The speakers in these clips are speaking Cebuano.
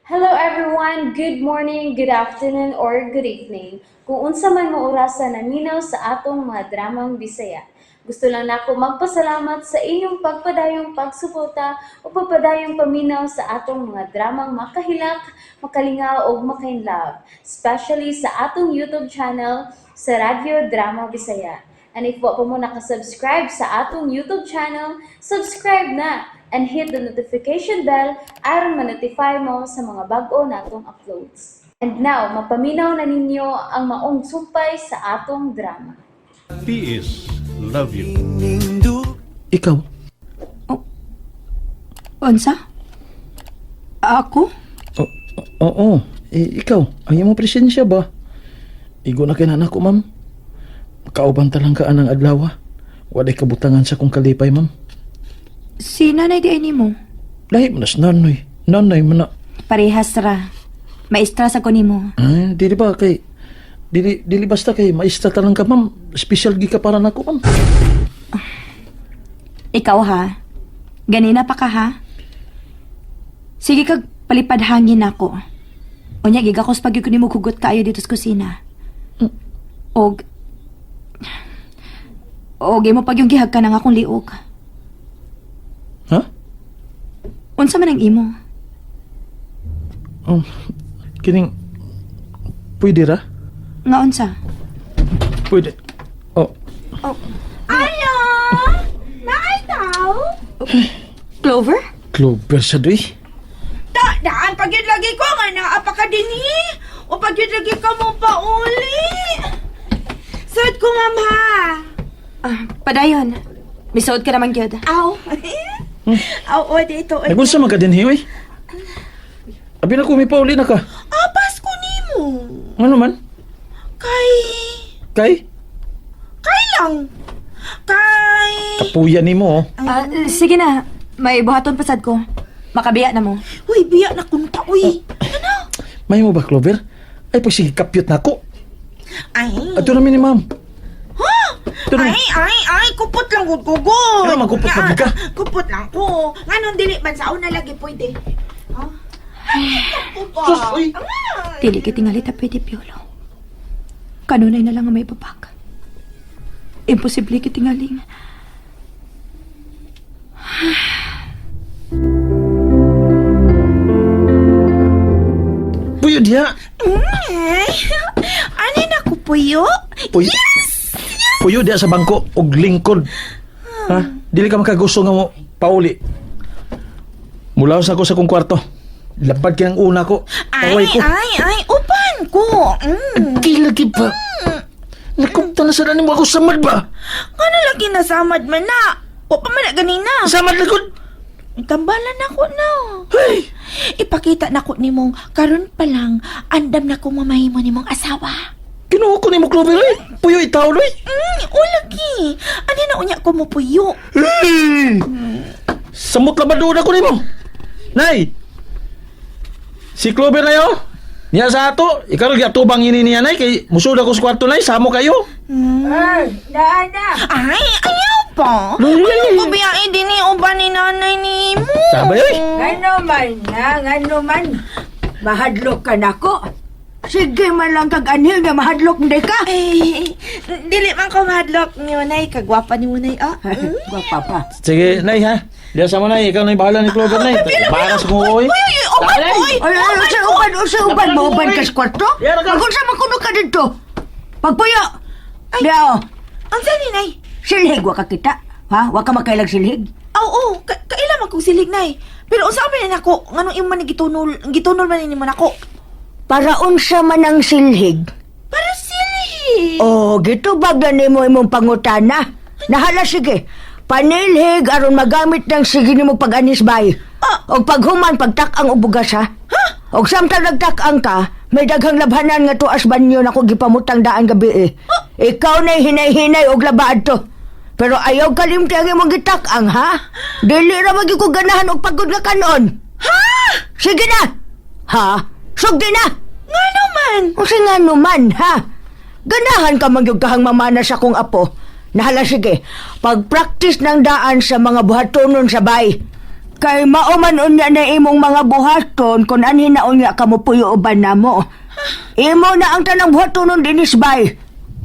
Hello everyone! Good morning, good afternoon, or good evening. Kung unsa man mo orasa naminaw sa atong mga dramang Bisaya. Gusto lang nako magpasalamat sa inyong pagpadayong pagsuporta o pagpadayong paminaw sa atong mga dramang makahilak, makalingaw ug makainlove, especially sa atong YouTube channel sa Radyo Drama Bisaya. And if wa pa mo nakasubscribe sa atong YouTube channel, subscribe na and hit the notification bell aron ma-notify mo sa mga bag-o natong uploads. And now, mapaminaw na ninyo ang maong sumpay sa atong drama. PS Love you. Ikaw? Unsa? Ako? Oo. Eh, ikaw, ang imong presensya ba? Igo na kay ko, ma'am. Kauban talang ka anang adlaw. Walay kabutangan sa kong kalipay, ma'am. Si nanay di ay nimo. Lahi mo na sa nanoy. Nanay mo na. Parehas ra. Maestra sa ko nimo. Ay, dili ba kay... Dili basta kay maestra talang ka, ma'am. Special gi ka para nako, ma'am. Ikaw ha. Ganina pa ka ha. Sige kag palipad hangin ako. Unya gigakos pag ko nimo hugot kaayo dito sa kusina. Og Og imo pag yung gihag ka ng akong liog. Ha? Unsa man ang imo? Oh, kining... Pwede ra? Nga unsa? Pwede. Oh, Oh, Alo! Naay tao? Clover? Clover sa doy. Ta, daan pag yun lagi ko nga naa pa ka din eh. O pag yun lagi ka mo pauli. Sud ko, ma'am, ha? Ah, padayon. Misuod ka naman gyud. Aw. Aw, o, dito. Oy. Nagunsa man ka din, hiyoy? Abi na ko, may pauli na ka. Ah, Pasko nimo. Ano man? Kay... Kay? Kay lang. Kay... Kapuya nimo, oh. Ah, sige na. May buhaton pasad ko. Makabiya na mo. Uy, biya na kunta, uy. Ano? May mo ba, Clover? Ay, pag sige, kapyot na ako. Ay. Ato namin ni ma'am. Ha? Ito na. Ay, ay, ay, kupot lang gud ko gud. Ano, magkupot Nga, lagi ka? Kupot lang ko. Nganon dili man sa una lagi pwede. Ha? Sus, uy. Dili kay tingali ta pwede, Piolo. Kanunay na lang ang may babak. Imposible kay tingaling. Puyo diha. Ano na ko puyo? Puyo. Puyo diha sa bangko og lingkod. Ha? Dili ka makagusto nga mo pauli. Mulaw sa ako sa kong kwarto. Labad kay ang una ko. Ay, Away ko. ay, ay, upan ko. Kilagi ba? Nakupta na sa nimo ako samad ba? Ngano lagi nasamad man na? O pa man na ganina. Samad na gud. Tambalan ako na. Hey! Ipakita na ko nimong karon pa lang andam na ko mamahimo nimong asawa. Kinuha ko nimo Clover oy. Puyo itaw oy. O lagi. Ano na unya ko mo puyo? Hey! Samot labador ako nimo. Nay. Si Clover na yo. Niya sa ato, ikaw rin atubang ini niya nay kay musud ako sa kwarto nay, samo kayo. Ay, ayaw pa. Ay, ay, Ayaw ay. ko biyain din ni uban ni nanay ni mo. Sabay oy. Ngano man na, ngano man. Mahadlok ka nako. Sige man lang kag anhil nga mahadlok hindi ka. Ay, dili man ko mahadlok ni Nay. Kagwapa ni Nay, ah. Gwapa pa. Sige, nay ha. Diya sa mo nay, ikaw na bahala ni Clover nay. Para sa kong oy. Uy, uy, uban ko, uy. Ay, ay, usa uban, usa uban, mauban ka sa kwarto? Yara ka. Magunsa man kuno ka dito. Pagpuyo. Diao, Ang sani, Nay? silhig wa ka kita. Ha? Wa ka makailag silhig? Aw, oh, kaila man kong silig, Nay. Pero unsa man ni nako, nganong imo man ni gitunol, gitunol man ni nimo nako. Para unsa man ang silhig? Para silhig. Oh, gitubag na nimo imong pangutana. Nahala sige. Panilhig aron magamit ng sige nimo pag-anis bay. Ah. Og paghuman pagtak-ang og bugas ha. Og samtang nagtak-ang ka, may daghang labhanan nga tuas banyo nako gipamutang daan gabi eh. Ikaw na hinay-hinay og labaad to. Pero ayaw kalimti ang imong gitak-ang ha. Dili ra magyud ko ganahan og pagod nga kanon. Ha? Sige na. Ha? Sugdi na. Ngano man? Unsa nga naman, ha? Ganahan ka man gyud kahang mamana sa kong apo. Nahala sige, pag-practice ng daan sa mga buhatonon sa bay. Kay mao man unya na imong mga buhaton kung anhin na unya ka mo puyo uban namo. Imo na ang tanang buhatonon dinis bay.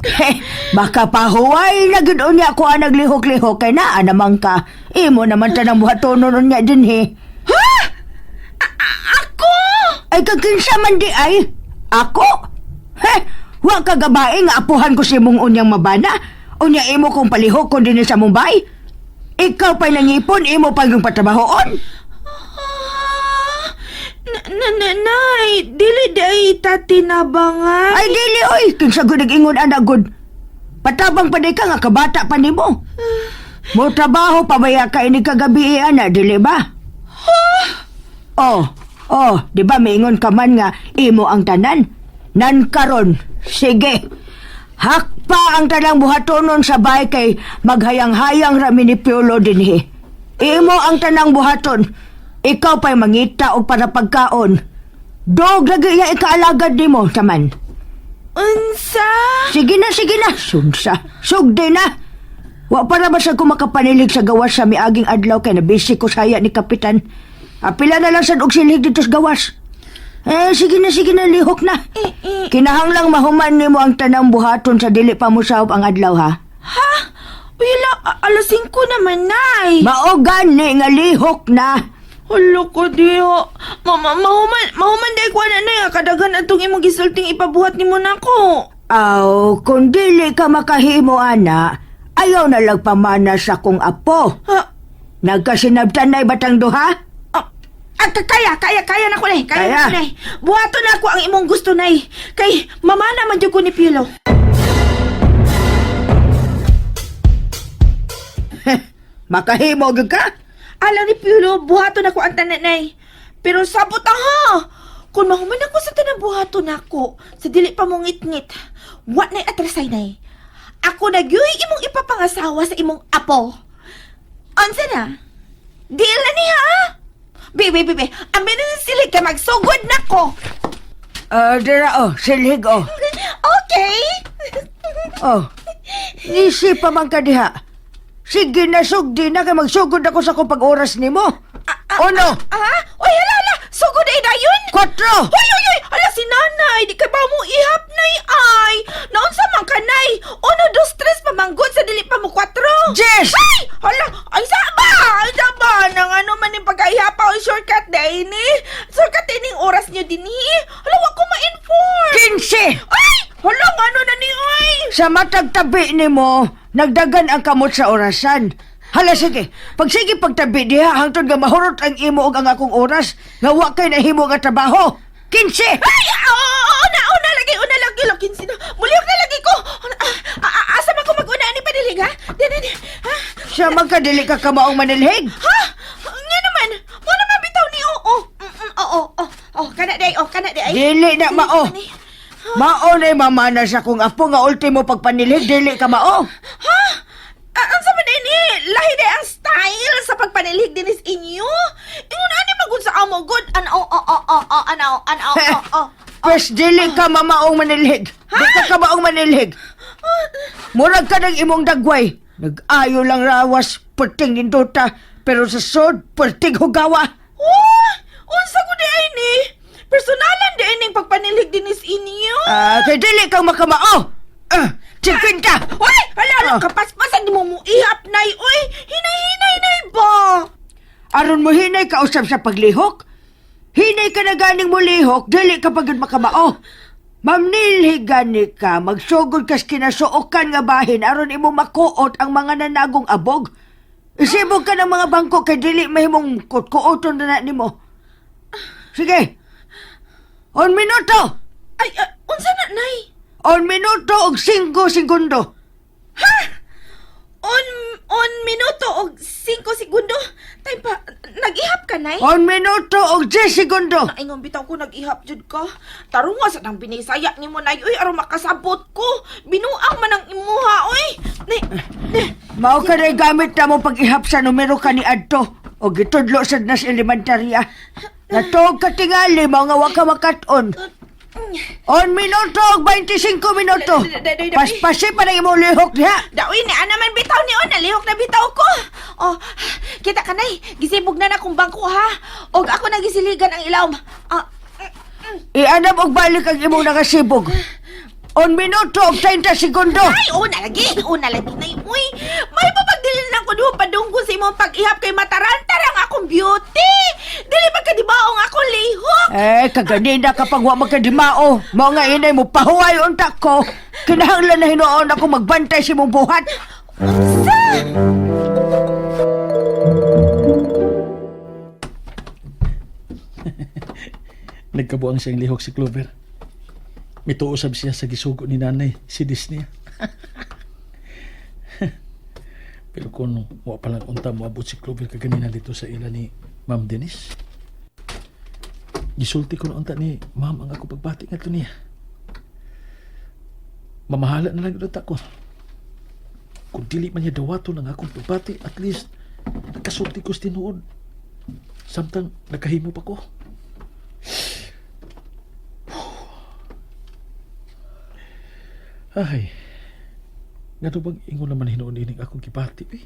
Heh, baka pahuway na gid unya ko ang naglihok-lihok kay naa naman ka. Imo naman tanang buhatonon unya dinhi. Ha? Ako? Ay kakinsa man di ay. Ako? Heh, wa ka gabae nga apuhan ko si mong unyang mabana. Unya imo kong palihok kon dinhi sa Mumbai. Ikaw pa'y nangipon, imo pa yung patrabahoon. Ah, Nay, dili day tatinabangan. Ay, dili, oy! Kinsa gud nag-ingon ana gud. Patabang pa di ka nga kabata pa nimo. Mo trabaho pa baya ka ini kagabi eh, ana, dili ba? Oh, oh, di ba miingon ka man nga imo ang tanan? Nan karon, sige. Hakpa ang tanang buhatonon sa bahay kay maghayang-hayang rami ni Piolo dinhi. Imo ang tanang buhaton. Ikaw pa'y mangita og para pagkaon. Dog lagi iya ikaalagad nimo taman. Unsa? Sige na, sige na. Sugsa. Sugdi na. Wa para ba sa ko makapanilig sa gawas sa miaging adlaw kay nabisi ko saya ni Kapitan. Apila na lang sad og silhig dito sa gawas. Eh, sige na, lihok na. Kinahanglang mahuman nimo ang tanang buhaton sa dili pa mosahop ang adlaw, ha? Ha? Uy, ala, alas 5 naman, Nay. Mao gani nga lihok na. Hala ko diyo. Mahuman day ko na nay. Kadaghan atong imong gisulting ipabuhat nimo nako. Aw, kung dili ka makahimo, ana, ayaw na lang pamana sa kong apo. Ha? Nagkasinabtan na batang duha? Ah, kaya na ko nay. Kaya, Kaya. na ko nay. Buhaton na ako ang imong gusto nay. Kay mama naman jud ko ni Pilo. Makahimo gyud ka? Alam ni Pilo, buhaton ako ang tanan nay. Pero sabot ah, ha. Kung mahuman ako sa tanang buhaton nako, sa dili pa mo ngit-ngit, wa nay atrasay nay. Ako na gyuy imong ipapangasawa sa imong apo. Unsa na? Deal na niya, ha? Bebe, bebe, amin na sila ka magsugod nako. Ah, dira oh, silhig oh. Okay. Oh. Ngisi pa man ka diha. Sige na, sugdi na kay magsugod ako sa kong pag-oras nimo. Uno, Ah, oy, hala, hala. Sugod ay dayon. kwatro. Hoy, hoy, hoy! Ala si nanay! Di ka ba mo ihap, nay, ay! Naunsa man ka, nay! Uno, dos, tres, pamanggod sa dili pa mo kwatro! Diyes! Ay! Hala! Ay, sa ba? Ay, sa ba? Nang ano man yung pagkaihap o shortcut na ini? Shortcut ining oras niyo din, eh. Hala, wa ko ma-inform! 15. Ay! Hala, nga ano na ni, ay! Sa matag tabi nimo, nagdagan ang kamot sa orasan. Hala sige, pag sige pagtabi diha hangtod nga mahurot ang imo ug ang akong oras nga wa kay nahimo nga trabaho. 15. Ay! Oo, oo, una, una lagi, lagi, sino. Mulihok na lagi ko! Asa man ko mag-una ani panilig, ha? Di, di, di. Ha? Sa magkadili ka kamaong manilhig. Ha? Nga naman! Mo naman bitaw ni oo. Oo, oo, oh, kana day, oh, kana day. Dili na mao. Mao na mamana sa akong apo nga ultimo pagpanilhig dili ka mao. Ha? Ang sa man ini, lahi day ang style sa pagpanilhig dinis inyo. Ingon ani magud sa amo good an o o o o o an o an o o o. Pwes dili ka mamaong manilhig. Di ka kamaong manilhig. Murag ka ng imong dagway. Nag-ayo lang rawas, perting nindota, pero sa sod, perting hugawa. Oh, unsa ko di ay ni? Personalan di ining pagpanilhig dinis inyo. Ah, kay dili kang makamao. Ah, 50. Uy, hala hala Ah. kapaspasan di mo mo ihap nay. Uy, hinay-hinay nay ba? Aron mo hinay ka usab sa paglihok. Hinay ka na ganing mo lihok, dili ka pagod makamao. Mamnilhig gani ka, magsugod kas kinasuokan nga bahin aron imo makuot ang mga nanagong abog. Isibog ka ng mga bangko kay dili mahimong kutkuoton na na nimo. Sige. On minuto. Ay, unsa na nay? On minuto og 5 segundo. On minuto og 5 segundo. Time pa, nag-ihap ka nay? On minuto og 10 segundo. Naingon bitaw ko nag-ihap jud ka. Tarong nga sa nang binisaya nimo nay uy aron makasabot ko. Binuang man ang imuha uy. Nay, nay. Mao ka na gamit na mo pag-ihap sa numero ka ni Adto o gitudlo sad nas elementarya. Natuog ka tingali, mao nga wa ka makat-on. 1 minuto og 25 minuto. Day, day, day. Paspasi pa na imong lihok diha. Daoy ni ana man bitaw ni on, nalihok na bitaw ko. Oh, kita ka nay, gisibog na na akong bangko ha. Og ako na gisiligan ang ilawom. Ah, Ianam og balik ang imong nakasibog. 1 minuto og 30 segundo. Ay, una lagi, una lagi na uy. May papagdili lang ko duha padunggo sa imong pag-ihap kay matarantarang akong beauty. Dili man kadibaong akong lihok. Eh, kaganina kapag wa magkadimao. Mao nga inay mo pahuway unta ko. Kinahanglan na hinuon ako magbantay sa imong buhat. Unsa? Nagkabuang siyang lihok si Clover. Mituusab siya sa gisugo ni nanay, si Disney. Pero kung wa pa lang unta moabot si Clover kaganina dito sa ila ni Ma'am Denise. Gisulti ko na unta ni Ma'am ang ako pagbati ngadto niya. Mamahala na lang unta ko. Kung dili man niya dawaton ang akong pagbati, at least nakasulti ko sa tinuod. Samtang nakahimo pa ko. Ay, ngano bang ingon naman hinuon ining akong gibati, eh?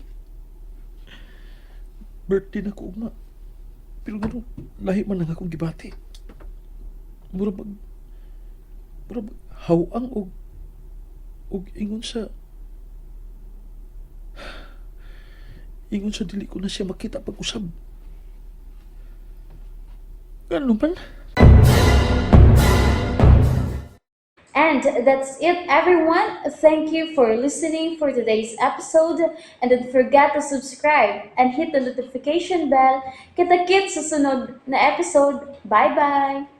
Birthday na ko ugma. Pero ngano, lahi man ang akong gibati. Mura bag, hawang og ingon sa dili ko na siya makita pag-usab. Ngano man? And that's it, everyone. Thank you for listening for today's episode. And don't forget to subscribe and hit the notification bell. Kita-kits sa sunod na episode. Bye-bye!